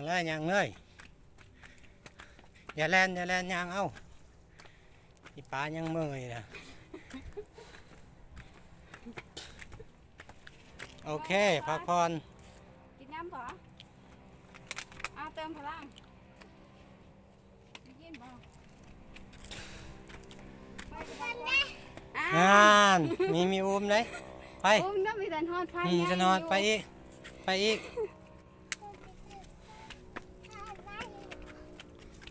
ເລີຍ ຍ່າງເລີຍ ຢ່າແລ່ນ ຢ່າແລ່ນ ຍ່າງເອົາ. ອີປາຍັງເມື່ອຍນະ. ໂອເຄ ພັກຜ່ອນ. ກິນນ້ຳບໍ່? ເອົາເຕີມພະລັງ. ໄດ້ຍິນບໍ່? ໄປກັນເດ້. ອ່າ ນັ້ນ ມີ ມີອຸ້ມເດ້. ໄປ ອຸ້ມນຳ ມີແຕ່ຮອດໄປ ອືມ ໃຫຍ່ ຈະນອນ ຢູ່ ໄປອີກ ໄປອີກ.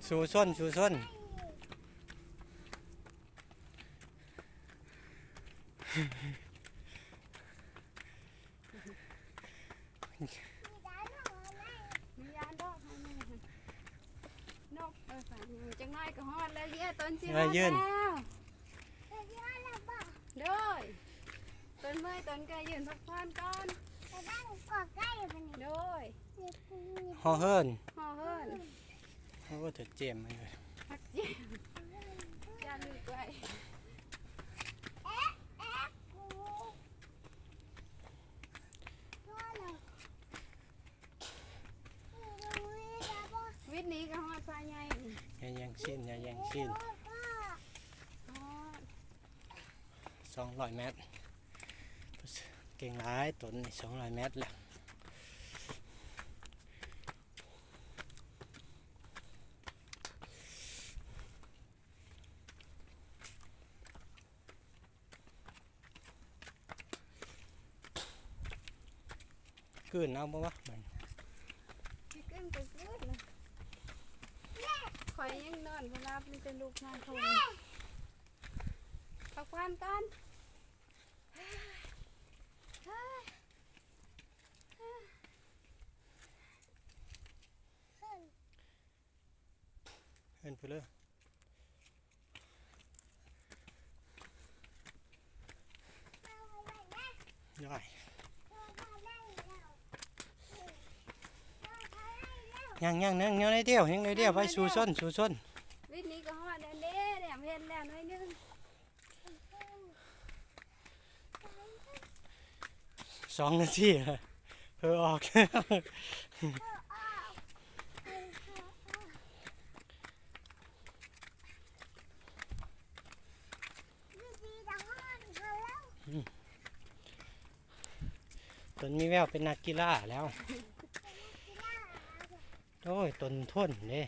ສູ້ຊົນ ສູ້ຊົນ. ມີຢ້ານດອກ ໃຫ້ແມ່ ນົກ ເອີ ໄປ ຈັກໜ້ອຍກໍຮອດແລ້ວ ເຢຍ ຕົນຊິຮອດແລ້ວ. ໂດຍ ຕົນເມື່ອຍ ຕົນກໍຢືນພັກຜ່ອນກ່ອນ. ໂດຍ ຫໍເຫີນ ຫໍເຫີນ. ໂອ້ ເຈົ້າເຈມມັນເລີຍ ພັກເຈມ ຢ່າລຶກໄວ້. ວິດນີ້ກໍຮອດປ່າໃຫຍ່. ຢ່າແຍ່ງຊີນ ຢ່າແຍ່ງຊີນ. ຮອດ ສອງຮ້ອຍແມັດ. ເກັ່ງຫຼາຍ ຕົນນີ້ ສອງຮ້ອຍແມັດແລ້ວ. ກືນເອົາບໍ່ວະ ມັນ ຊິກືນກໍກືນ. ຂ້ອຍຍັງນອນບໍ່ຫຼັບ ມີແຕ່ລຸກນອນທົນ. ພັກຜ່ອນກ່ອນ. ເອີ້ນຜູ້ເລີ ໄດ້ ຍັງ ຍັງ ຍັງ ຍັງໜ້ອຍດຽວ ຍັງໜ້ອຍດຽວ ໄປ ສູ້ຊົນ ສູ້ຊົນ. ວິດນີ້ກໍຮອດແລ້ວເດ້ ແຫຼມເຫັນແລ້ວໜ້ອຍໜຶ່ງ. ສອງນາທີ ເພີອອກ. ຕົນມີແວວເປັນນັກກິລາແລ້ວ. ໂອ້ຍ ຕົນທົນເດ້.